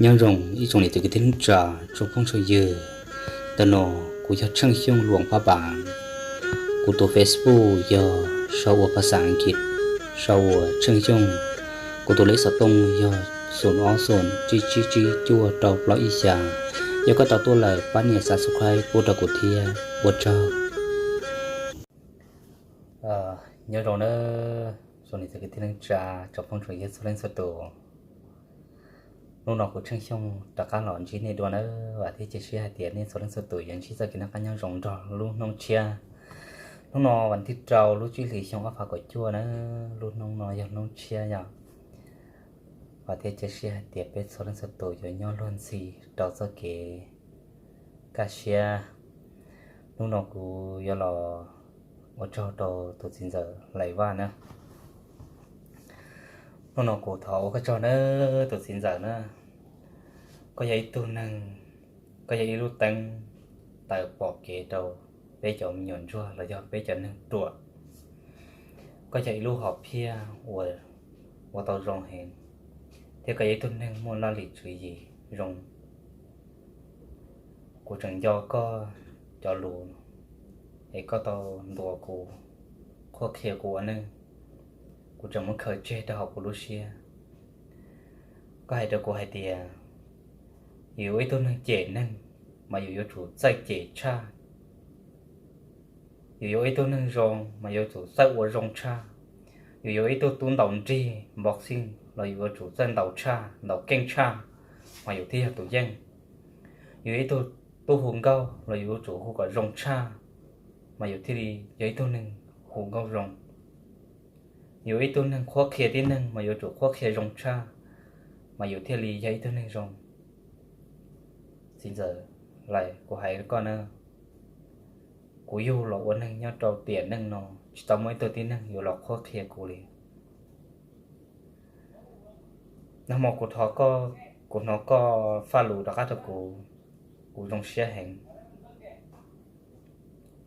Nyob zoo ib tsoom niam txiv kwv tij neej tsa, tsoom phooj tsoom ywg. Ntawm no kuv yog Tsheej Xyooj Luam Phaj Pav. Kuv tus Facebook yog sau ua phas xas Askiv, sau ua Tsheej Xyooj. Kuv tus lej xov tooj yog xoom ob xoom tsib tsib tsib cuaj rau plaub ib xya. Yog koj tau tuaj lawm pab nias subscribe pub rau kuv thiab, ua tsaug. Nyob zoo nawb, tsoom niam txiv kwv tij neej tsa, tsoom phooj tsoom ywg txhua leej txhua tus. Hnub no kuv Tsheej Xyooj rov qab los ntsib nej dua nawb, vam thiab cia siab hais tias nej txhua leej txhua tus yuav ntsib txoj kev noj qab nyob zoo nrog lub hnub tshiab. Hnub no vas thib rau lub tsib hlis xyoo ob phav kaum cuaj nawb, lub hnub no yog hnub tshiab yom. Vam thiab cia siab hais tias peb txhua leej txhua tus yuav nyob luag ntxhi rau txoj kev kaj siab. Hnub no kuv yuav los ua tsaug rau tus txiv ntxawm Lais Vaj na. Hnub no kuv thov ua koj tsaug nawb tus txiv ntxawm na. Koj yog ib tug neeg, koj yog ib lub teeb taws pom kev rau peb cov me nyuam ntsuag los yog peb cov neeg ruam. Koj yog ib lub hom phiaj uas ua tau zoo heev, thiab koj yog ib tug neeg muaj laj lim tswv yim zoo. Kuv tseem nco koj cov lus es koj tau ntuas kuv, qhuab qhia kuv ua neej, kuv tseem muab khaws tseg rau hauv kuv lub siab. Koj hais rau kuv hais tias yus yuav ib tug neeg cem neeg mas yus yuav tsum txawj cem tshaj. Yus yuav ib tug neeg zoo mas yuav tsum txawj ua zoo tshaj. Yus yuav ib tug tub ntaus nrig boxing los yus yuav tsum txawj ntaus tshaj, ntaus keej tshaj, mas yus thiaj yog tus yeej. Yus yuav ib tug tub hu nkauj los yus yuav tsum hu kom zoo tshaj, mas yus thiaj li yog ib tug neeg hu nkauj zoo. Yus yuav ib tug neeg qhuab qhia tib neeg mas yuav tsum qhuab qhia zoo tshaj, mas yus thiaj li yog ib tug neeg zoo. Txiv ntxawm Lais, kuv hais rau koj na, kuv yug los ua neeg nyob rau tiam neej no tsis tau muaj ib tug tib neeg yuav los qhuab qhia kuv li. Nag hmo kuv, kuv hnov koj faj lus rov qab rau kuv, kuv zoo siab heev.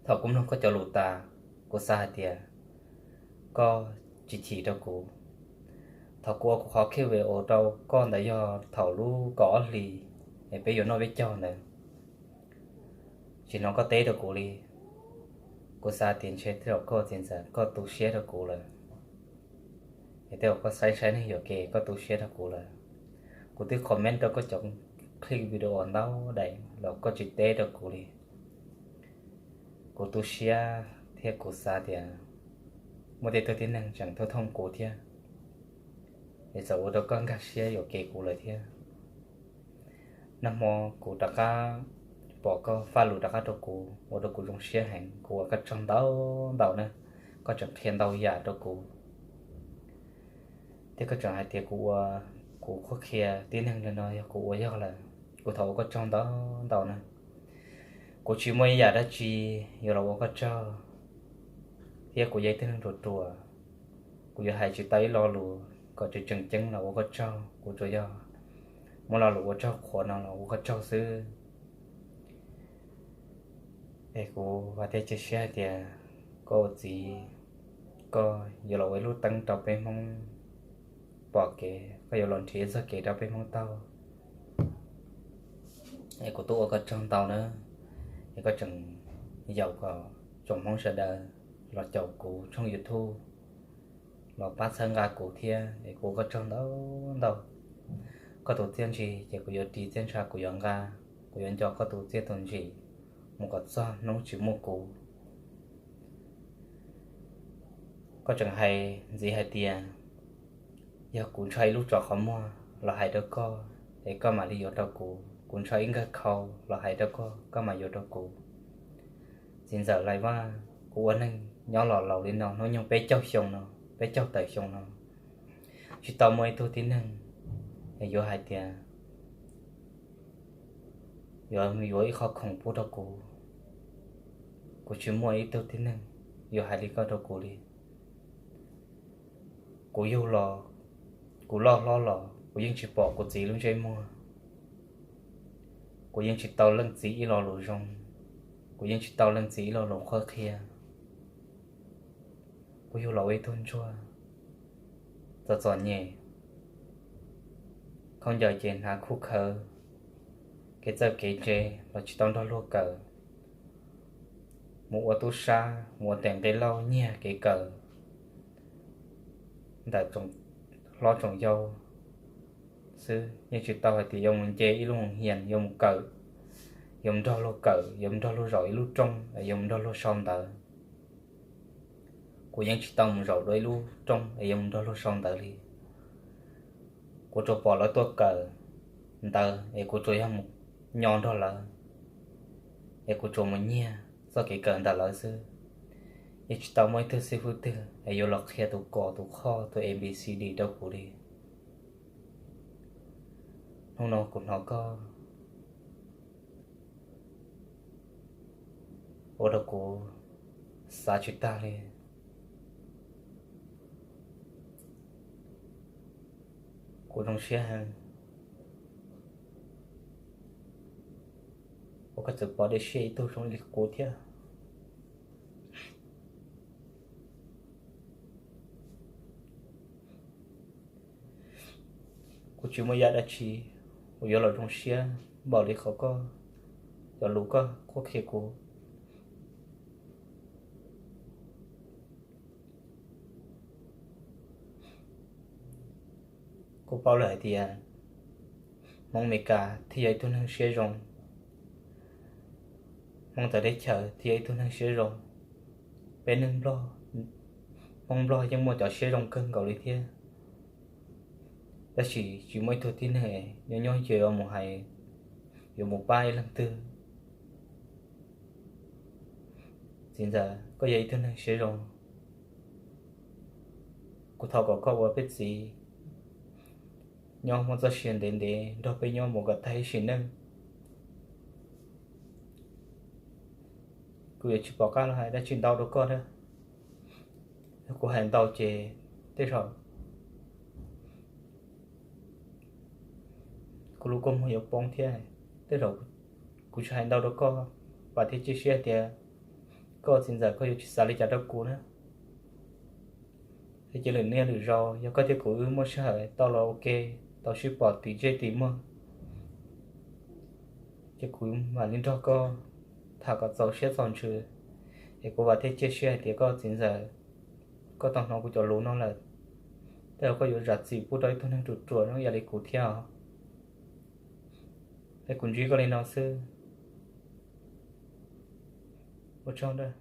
Thaum kuv mloog koj cov lus tas, kuv xav hais tias koj tsis chim rau kuv. Thaum kuv ua kuv qhov Q and A rau koj ntawd yog thaum lub kaum ob hlis es peb yuav noj peb caug ntawd, tsis hnov koj teb rau kuv li. Kuv xav tias ntshe tej zaum koj txiv ntxawm koj tu siab rau kuv lawm, es tej zaum koj saib saib neeg yuam kev koj tu siab rau kuv lawm. Kuv twb comment rau koj cov clip video ntau dais los koj tsis teb rau kuv li. Kuv tu siab thiab kuv xav tias muaj tej tug tib neeg tseem thooj thooj kuv thiab, es txawm ua rau koj nkag siab yuam kev kuv lawm thiab. Nag hmo kuv rov qab pom koj faj lus rov qab rau kuv ua rau kuv zoo siab heev, kuv ua koj tsaug ntau ntau na. Koj tseem qhia ntau yam rau kuv, thiab koj tseem hais tias kuv ua, kuv qhuab qhia tib neeg li no yog kuv ua yog lawm. Kuv thov ua koj tsaug ntau ntau na. Kuv tsis muaj ib yam dab tsi yuav los ua koj tsaug, thiab kuv yog ib tug neeg ruam ruam, kuv yuav hais tsis tau ib lo lus kom tseem tseem ceeb los ua koj tsaug. Kuv tsuas yog muab lo lus ua tsaug qhuav no los ua koj tsaug xwb. Es kuv vam thiab cia siab hais tias koj ua txiv, koj yuav los ua ib lub teeb rau peb Hmoob pom kev, koj yuav los nrhiav txoj kev rau peb Hmoob taug. Es kuv tuaj ua koj tsaug ntau na, es koj tseem yaum kom tsoom Hmoob sawv daws los caum kuv tshooj YouTube, los pab txhawb nqa kuv thiab, es kuv ua koj tsaug ntau ntau. Koj tus txiaj ntsig ces kuv yuav ris txiaj ntsha kuv yuav nqa, kuv yuav nco koj tus txiaj tus ntsig mus kom txog hnub tsis muaj kuv. Koj tseem hais ntxiv hais tias yog kuv ntshaw ib lub tsov qhov muag los hais rau koj, es koj mam li yuav rau kuv, kuv ntshaw ib nkawg khau los hais rau koj, koj mam yuav rau kuv. Txiv ntxawm Lais Vaj, kuv ua neeg nyob los laus li no hnub nyoog peb caug xyoo no, peb caug tawm xyoo no, tsis tau muaj ib tug tib neeg es yuav hais tias yuav, yuav ib qho khoom pub rau kuv. Kuv tsis muaj ib tug tib neeg yuav hais li koj rau kuv li. Kuv yug los, kuv loj hlob los kuv yeej tsis pom kuv txiv lub ntsej muag. Kuv yeej tsis tau leej txiv ib lo lus zoo, kuv yeej tsis tau leej txiv ib lo lus qhuab qhia. Kuv yug los ua ib tug ntsuag txom txom nyem, khaub ncaws ces hnav khuj khawv, kev txawj kev ntse los tsis tau nrog luag kawm, mus ua tub sab mus ua tes nqi lauj nyiag kev kawm ntawm hlob tsoom yau xwb, yeej tsis tau hais tias yuav mus nce ib lub hoos hias yuav mus kawm, yuav mus nrog luag kawm, yuav mus nrog luag zaum ib lub rooj, yuav mus nrog luag sau ntawv. Kuv yeej tsis tau mus zaum dua ib lub rooj es yuav mus nrog luag sau ntawv li. Kuv tsuas pom lawv tuaj kawm ntawv es kuv tsuas yog mus nyo nrog lawv, es kuv tsuas mus nyiag txoj kev kawm ntawm lawv xwb. Yeej tsis tau muaj ib tug xib fwb twg es yuav los qhia tus kos tus qhoj tus A B C D rau kuv li. Hnub no kuv hnov koj ua rau kuv xav tsis tag li. Kuv zoo siab heev uas koj txawm pom dej siab ib tug zoo li kuv thiab. Kuv tsis muaj yam dab tsi uas yuav los zoo siab npaum li qhov koj cov lus koj qhuab qhia kuv. Kuv paub lawm hais tias Hmoob Meskas thiaj yog ib tug neeg siab zoo, Hmoob txawv teb chaws thiaj yog ib tug neeg siab zoo, peb neeg Nplog, Hmoob Nplog yeej muaj cov siab zoo kawg nkaus li thiab. Tab sis tsis muaj ib tug tib neeg nyob nyob ces yuav mus hais, yuav mus pab ib leeg twg. Txiv ntxawm, koj yog ib tug neeg siab zoo. Kuv thov kom koj ua peb txiv nyob muaj txoj sia ntev ntev nrog peb nyob mus kom tag ib sim neej. Kuv yuav tsis pom qab los hais dab tsi ntau rau koj thiab. Yog kuv hais ntau ces tej zaum kuv lub kua muag yuav poob thiab. Tej zaum kuv tsis hais ntau rau koj, vam thiab cia siab hais tias koj txiv ntxawm koj yuav tsis xav li cas rau kuv na. Es cia lwm niaj lwm zaus yog koj thiab kuv wb muaj sij hawm tau los ua ke, tau sib pom tim ntsej tim muag, ces kuv mam li nrog koj tham kom txaus siab txaus ntsws. Es kuv vam thiab cia siab hais tias koj txiv ntxawm, koj tau hnov kuv cov lus no lawm, tej zaum koj yuav zam txim pub rau ib tug neeg ruam ruam zoo ib yam li kuv thiab os. Es kuv ntsib koj li no xwb. Ua tsaug ntau.